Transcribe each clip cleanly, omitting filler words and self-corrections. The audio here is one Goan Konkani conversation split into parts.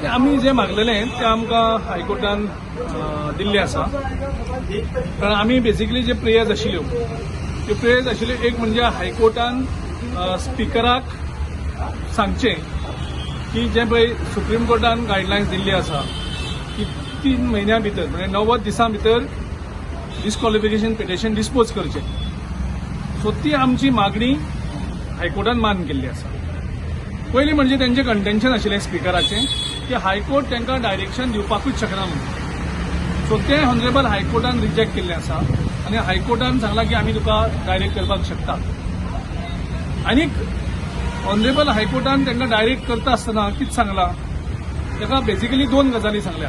ते आमी जें मागलेलें तें आमकां हायकोर्टान दिल्लें आसा. कारण आमी बेसिकली जे प्रेयर्स आशिल्ल्यो त्यो प्रेयर्स आशिल्ल्यो, एक म्हणजे हायकोर्टान स्पिकराक सांगचें की जें पळय सुप्रीम कोर्टान गायडलायन्स दिल्ली आसा की 3 म्हयन्या भितर, म्हणजे 90 दिसां भितर डिस्कॉलिफिकेशन पिटिशन डिस्पोज करचें. सो ती आमची मागणी हायकोर्टान मान्य केल्ली आसा. पयलीं म्हणजे तेंचें कंटेन्शन आशिल्लें स्पिकराचें की हायकोर्ट तांकां डायरेक्शन दिवपाकूच शकना म्हणून. सो तें ऑनरेबल हायकोर्टान रिजेक्ट केल्लें आसा आनी हायकोर्टान सांगलां की आमी तुका डायरेक्ट करपाक शकता. आनीक ऑनरेबल हायकोर्टान तांकां डायरेक्ट करता आसतना कितें सांगलां ताका? बेसिकली दोन गजाली सांगल्या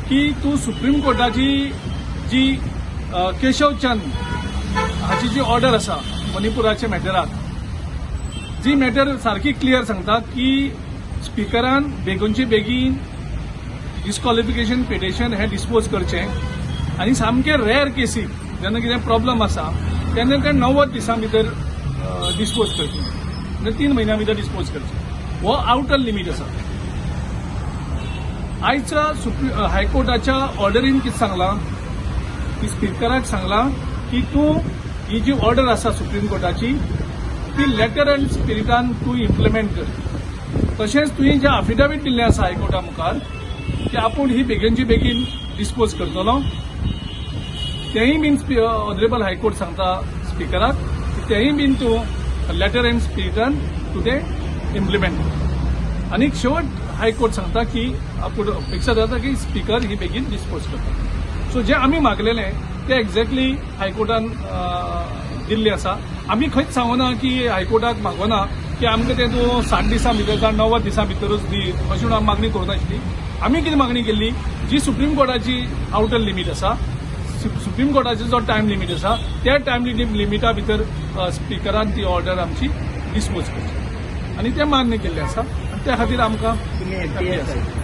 की तूं सुप्रीम कोर्टाची जी केशव चंद हाची जी ऑर्डर आसा मणिपुराच्या मॅटराक, जी मॅटर सारकी क्लियर सांगता की स्पिकरान बेगीनचे बेगीन डिस्कॉलिफिकेशन पिटिशन हें डिस्पोज करचें आनी सामके रेअर केसी जेन्ना कितें प्रॉब्लम आसा तेन्ना तें 90 दिसां भितर डिस्पोज करचें, म्हणजे 3 म्हयन्या भितर डिस्पोज करचें. हो आउटर लिमीट आसा. आयच्या हायकोर्टाच्या ऑर्डरीन कितें सांगलां की स्पिकराक सांगलां की तूं ही जी ऑर्डर आसा सुप्रीम कोर्टाची ती लेटर अँड स्पिरिटान तूं इम्प्लिमेंट कर. तशेंच तुवें जें अफिडेवीट दिल्लें आसा हायकोर्टा मुखार की आपूण ही बेगीनची बेगीन डिस्पोज करतलो, तेंय बीन ऑनरेबल हायकोर्ट सांगता स्पिकराक की तेंय बीन तूं लेटर अँड स्पिरिटान तूं तें इम्प्लिमेंट कर. आनी शेवट हायकोर्ट सांगता की आपूण अपेक्षा जाता की स्पिकर ही बेगीन डिस्पोज करता. सो जें आमी मागलेलें तें एक्झॅक्टली हायकोर्टान दिल्लें आसा. आमी खंयच सांगूना की हायकोर्टाक मागोना की आमकां तें तूं 60 दिसां भितर जावं 90 दिसां भितरूच दी अशी म्हणून आमी मागणी करूं नाशिल्ली. आमी कितें मागणी केल्ली, जी सुप्रीम कोर्टाची आउटर लिमीट आसा, सुप्रीम कोर्टाचो जो टायम लिमीट आसा, त्या टायम लिमिटा भितर स्पिकरान ती ऑर्डर आमची डिस्पोज करची आनी तें मान्य केल्लें आसा आनी त्या खातीर आमकां तुमी happy happy आसा. आसा?